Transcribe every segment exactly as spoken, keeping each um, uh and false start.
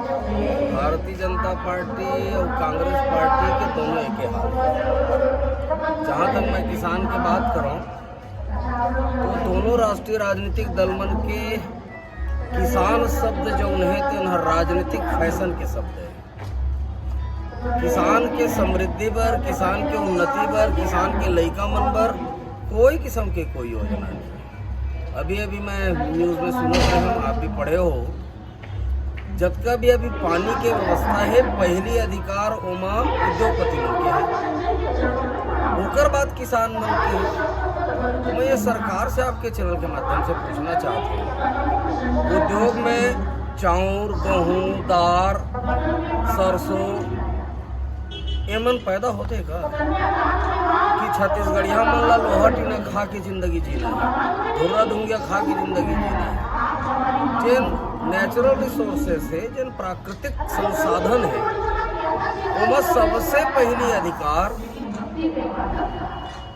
Bharatiya Janata party और Congress party के दोनों एक ही हाल है। जहाँ तक मैं किसान की बात करूँ, तो दोनों राष्ट्रीय राजनीतिक दल मन के किसान शब्द जो उन्हें, तो उन्हें राजनीतिक फैशन के शब्द है। किसान के समृद्धि बर, किसान के उन्नति बर, किसान के लइका मन बर कोई किस्म के कोई योजना नहीं। अभी अभी मैं न्यूज में सुनत रहे हूँ, आप भी पढ़े हो, जतका भी अभी पानी के व्यवस्था है, पहली अधिकार ओमा उद्योगपति मन के है, ओकर बाद किसान मन के है। तो मैं ये सरकार से आपके चैनल के माध्यम से पूछना चाहते हैं, उद्योग में चाउर, गहूँ, दार, सरसों, एमन पैदा होथे का? कि छत्तीसगढ़िया मन ला लोहा टीना खा के जिंदगी जीना है, धुर्रा धुंगिया खा के जिंदगी जीना है। जेन नेचुरल रिसोर्सेस है, जेन प्राकृतिक संसाधन है, ओमा सबसे पहली अधिकार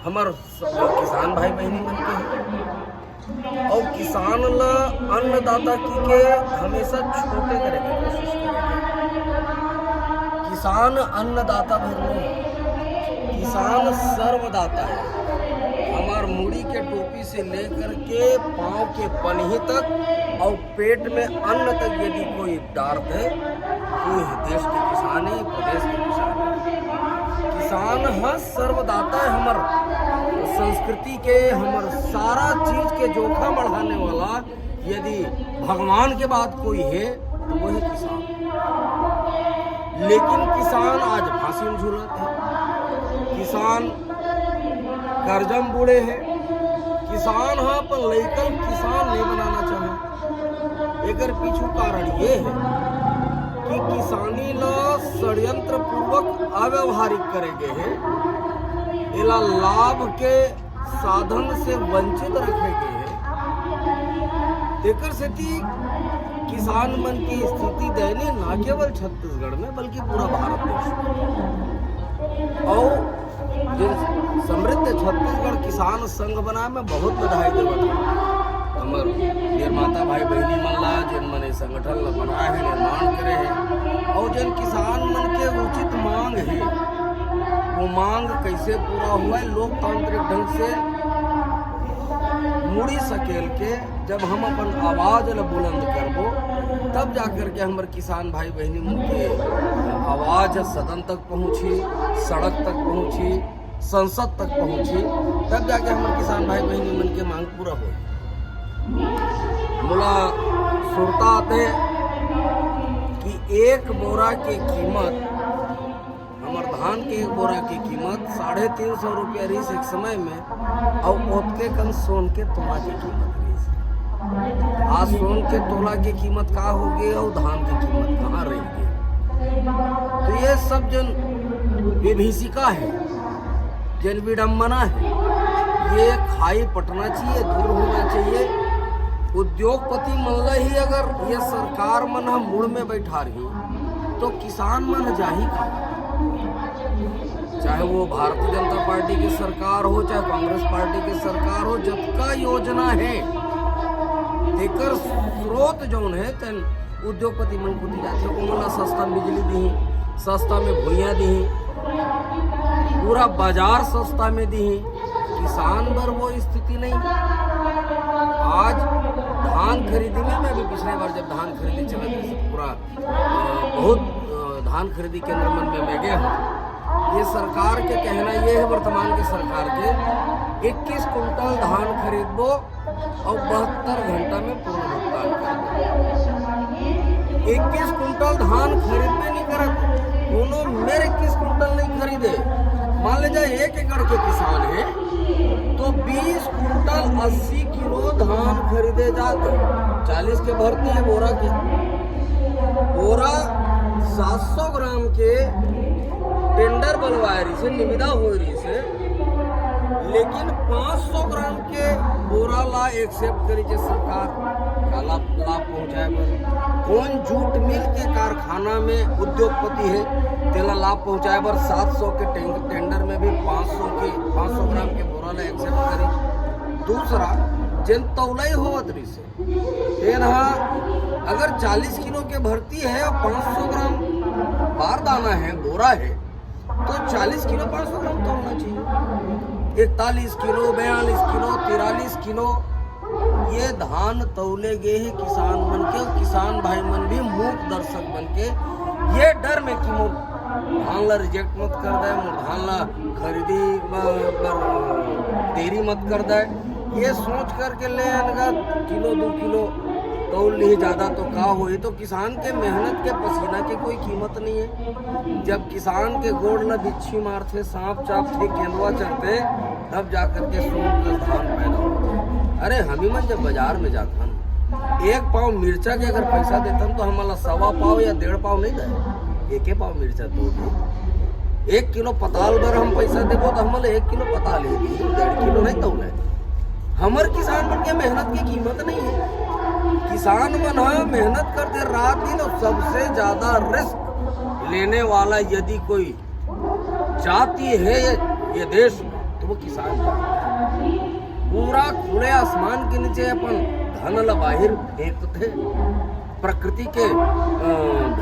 हमर सब किसान भाई बहिनी मन के है। और किसान ला अन्नदाता की के हमेशा छोटे करे के कोशिश करे। किसान अन्नदाता भर नहीं, किसान सर्वदाता है। हमार मुड़ी के टोपी से लेकर के पाँव के पनही तक और पेट में अन्न तक यदि कोई डारथे, वो ही देश के किसान है, प्रदेश के किसान है। किसान ह सर्वदाता है। हमर संस्कृति के, हमर सारा चीज के जोखा बढ़ाने वाला यदि भगवान के बाद कोई है, तो वो है किसान। लेकिन किसान आज फांसी में झूलत है, किसान कर्जा में बूड़े है। किसान ह अपन लइकन किसान नहीं बनाना चाहे। एकर पीछू कारण ये है कि किसानी ला षड्यंत्र पूर्वक अव्यावहारिक करे गए है, एला लाभ के साधन से वंचित रखे गए है। तेकर सेती किसान मन की स्थिति दयनीय, ना केवल छत्तीसगढ़ में बल्कि पूरा भारत देश में। और जे समृद्ध छत्तीसगढ़ किसान संघ बना, मैं बहुत बधाई देवत हूँ हमर निर्माता भाई बहिनी मन ला, जिन मन इस संगठन ला बनाए हैं, निर्माण करे हैं, और जिन किसान मन के उचित मांग है, वो मांग कैसे पूरा हुआ है, लोकतांत्रिक ढंग से मुड़ी सकेल के जब हम अपन आवाज ला बुलंद करबो, तब जाकर के हमर किसान भाई बहिनी मन के आवाज सदन तक पहुंची, सड़क तक पहुंची, संसद तक पहुंची, तब जाके हमर किसान भाई बहिनी मन के मांग पूरा होई। मोला सुरता आते कि एक बोरा के कीमत, हमर धान के एक बोरा के कीमत साढ़े तीन सौ रुपया रहिस एक समय में, अउ ओतके कन सोन के तोला के कीमत रहिस। आज सोन के तोला के कीमत का हो गे अउ धान के कीमत कहाँ रह गे? तो ये सब जन विभीषिका है, जन विडंबना है, ये खाई पटना चाहिए, दूर होना चाहिए। उद्योगपति मन ला ही अगर ये सरकार मन ह मुड़ में बैठा रही, तो किसान मन जाही कहाँ? चाहे वो भारतीय जनता पार्टी की सरकार हो, चाहे कांग्रेस पार्टी की सरकार हो, जतका योजना है, तेकर स्रोत जौन है, तेन उद्योगपति मन कोती जाथे, ओमन ला सस्ता में बिजली दिही, सस्ता में भुइयां दिही, पूरा बाजार सस्ता में दिही। किसान बर वो स्थिति नहीं। आज धान खरीदी में, मैं भी पिछले बार जब धान खरीदी चला गया, पूरा, अ, बहुत, अ, धान खरीदी केंद्र मन में मैं गया हूँ। ये सरकार के कहना ये है, वर्तमान के सरकार के, इक्कीस कुंटल धान खरीदबो और बहत्तर घंटा में पूर्ण भुगतान कर दो। इक्कीस कुंटल धान खरीदबे नहीं करत, कोनो मेर इक्कीस कुंटल नहीं खरीदे, मान ले जाए एक एकड़ के किसान है, तो बीस कुंटल अस्सी किलो धान खरीदे जात, चालीस के भरती है बोरा के, बोरा सात सौ ग्राम के टेंडर बलवाए रहिस हे, निविदा होए रहिस हे, लेकिन पाँच सौ ग्राम के बोरा ला एक्सेप्ट करिस हे सरकार। काला लाभ पहुंचाए बर, कौन जूट मिल के कारखाना में उद्योगपति है, तेला लाभ पहुंचाए बर सात सौ के टें-, टेंडर में भी पाँच सौ के, पाँच सौ ग्राम के बोरा ला एक्सेप्ट करिस। दूसरा, जेन तौलई होवत रहिसे, तेन ह अगर चालीस किलो के भर्ती हे अउ पाँच सौ ग्राम बारदाना हे, बोरा हे, तो चालीस किलो पाँच सौ ग्राम तौलना चाहिए। इकतालीस किलो, बयालीस किलो, तिरालीस किलो, ये धान तौले गे हे किसान मन के, अउ किसान भाई मन भी मूक दर्शक बन के ये डर में कि मोर धान ला रिजेक्ट मत कर दे, मोर धान ला खरीदी ब-, बर देरी मत कर दे, ये सोच करके ले अनगा किलो दू किलो तौल ली, ज्यादा तो का होही। तो किसान के मेहनत के पसीना के कोई कीमत नहीं है। जब किसान के गोड़ ला बिच्छी मारथे, सांप चापथे, केंदवा चरथे, तब जा करके सोन कस धान पैदा होथे। अरे, हमी मन जब बाजार में जाथन, एक पाव मिर्चा के अगर पैसा देथन, तो हमन ला सवा पाव या डेढ़ पाव नहीं दे, एके पाव मिर्चा तो दे। एक किलो पताल बर हम पैसा देबो, तो हमन ला एक किलो पताल ही दी, डेढ़ किलो नहीं तौले। हमर किसान मन के मेहनत के कीमत नहीं है। किसान मन ह मेहनत करथे रात दिन, अउ सबसे ज्यादा रिस्क लेने वाला यदि कोई जाति हे ये, ये देश में, तो वो किसान जाति हे। पूरा खुले आसमान के नीचे अपन धन ला बाहिर फेंकथे प्रकृति के, अ,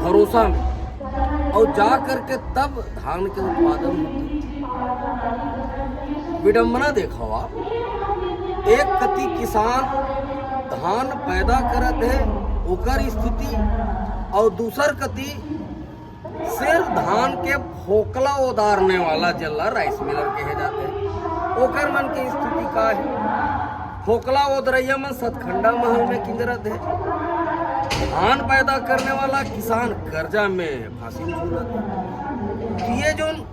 भरोसा में, अउ जा करके तब धान के उत्पादन होथे। विडंबना देखव आप, एक कति किसान धान पैदा करत हे, ओकर स्थिति, अउ दूसर कति सिर्फ धान के फोकला ओदारने वाला, जेला राइस मिलर कहे जाथे, ओकर मन के स्थिति का हे? फोकला ओदरइया मन सतखंडा महल में किंजरत हे, धान पैदा करने वाला किसान कर्जा में फांसी में झूलत हे। तो ये जोन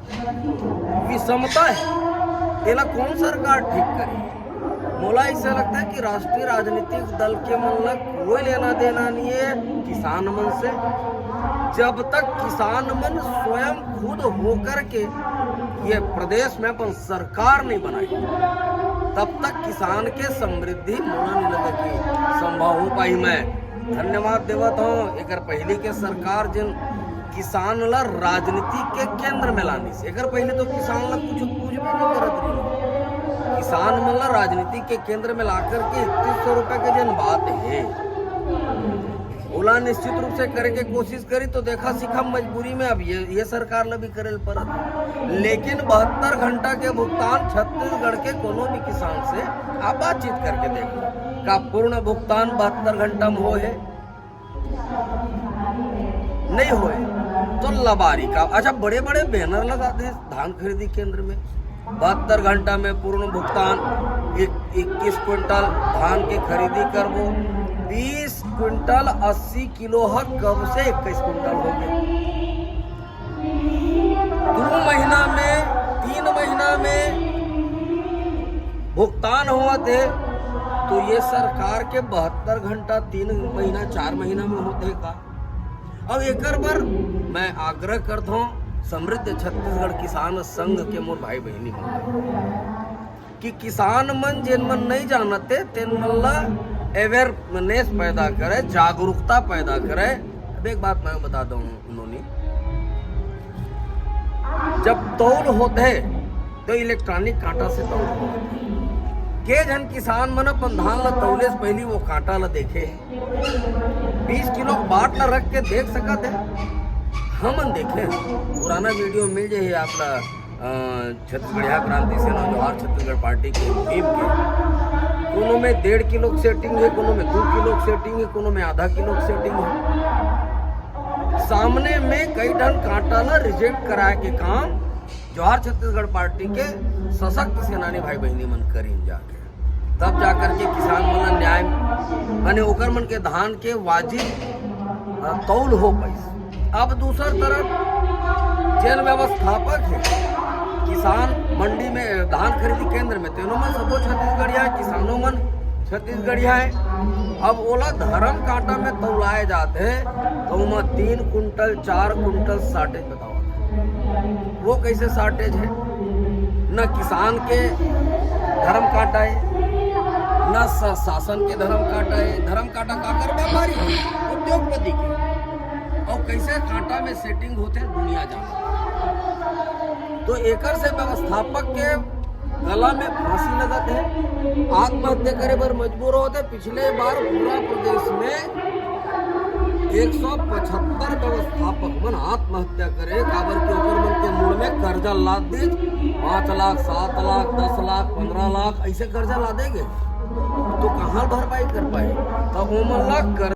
विषमता हे, एला कौन सरकार ठीक करे? मोला ऐसा लगता है कि राष्ट्रीय राजनीतिक दल के मन ला कोई लेना देना नहीं है किसान मन से। जब तक किसान मन स्वयं खुद होकर के ये प्रदेश में अपन सरकार नहीं बनाई, तब तक किसान के समृद्धि मोला नहीं लगा कि संभव हो पाही। मैं धन्यवाद देवत हूँ एकर पहली के सरकार, जिन किसान ला राजनीति के केंद्र में लानिस। एकर पहले तो किसान ला कुछ पूछबे नहीं करत रही। किसान मन ला राजनीति के केंद्र में ला करके इकतीस सौ रुपए के जन बात हे, ओला निश्चित रूप से करे के कोशिश करी। तो देखा सिखा मजबूरी में अब ये, ये सरकार ला भी करे ल परत। लेकिन बहत्तर घंटा के भुगतान छत्तीसगढ़ के कोनो भी किसान से आप बातचीत करके देखो, का पूर्ण भुगतान बहत्तर घंटा में हो है? नहीं होए तो लबारी का, अच्छा, बड़े बड़े बैनर लगा दे धान खरीदी केंद्र में, बहत्तर घंटा में पूर्ण भुगतान, इक-, इक्कीस क्विंटल धान के खरीदी करबो। बीस क्विंटल अस्सी किलो ह, कब से इक्कीस क्विंटल हो गया? दू महीना में, तीन महीना में भुगतान होवत हे, तो ये सरकार के बहत्तर घंटा तीन महीना, चार महीना में होत हे का? अब एकर बर मैं आग्रह करत हूँ समृद्ध छत्तीसगढ़ किसान संघ के मोर भाई बहिनी मन कि किसान मन जेन मन नहीं जानत हे, तेन मन ला अवेयरनेस पैदा करे, जागरूकता पैदा करे। अब एक बात मैं बता दूँ, उन्होंने जब तौल होत हे तो इलेक्ट्रॉनिक कांटा से तौल होत हे। के झन किसान मन अपन धान ला तौले से पहली वो कांटा ला देखे हे? बीस किलो बाट ला रख के देख सकत हे? हमन देखे हन, पुराना वीडियो मिल जाही आप ला, अ, छत्तीसगढ़िया क्रांति सेना जोहार छत्तीसगढ़ पार्टी के मुहिम के। कोनो में डेढ़ किलो के सेटिंग हे, कोनो में दू किलो के सेटिंग हे, कोनो में आधा किलो के सेटिंग हे। सामने में कई ठन कांटा ला रिजेक्ट कराए के काम जोहार छत्तीसगढ़ पार्टी के सशक्त सेनानी भाई बहिनी मन करीन जाके, तब जा करके किसान मन ला न्याय, माने ओकर मन के धान के वाजिब, अ, तौल हो पाइस। अब दूसर तरफ जेन व्यवस्थापक हे किसान मंडी में, धान खरीदी केंद्र में, तेनो मन सबो छत्तीसगढ़िया, किसानों मन छत्तीसगढ़िया हे। अब ओला धर्म कांटा में तौलाए जात हे, तो ओमा तीन कुंटल, चार कुंटल shortage बताओ। वो कैसे shortage हे? न किसान के धर्म कांटा हे, न स-, शासन के धर्म कांटा हे। धर्म कांटा काकर? व्यापारी, उद्योगपति के। अउ कैसे कांटा में सेटिंग होथे, दुनिया जाने। तो एकर से व्यवस्थापक के गला में फांसी लगत हे, आत्महत्या करे बर मजबूर होत हे। पिछले बार पूरा प्रदेश में एक सौ पचहत्तर व्यवस्थापक मन आत्महत्या करे, काबर कि ओकर मन के मुड़ में कर्जा लाद दीस, पाँच लाख, सात लाख, दस लाख, पन्द्रह लाख, अइसे कर्जा लादे गे, तो कहाँ भरपाई कर पाए? तो ओमन ला कर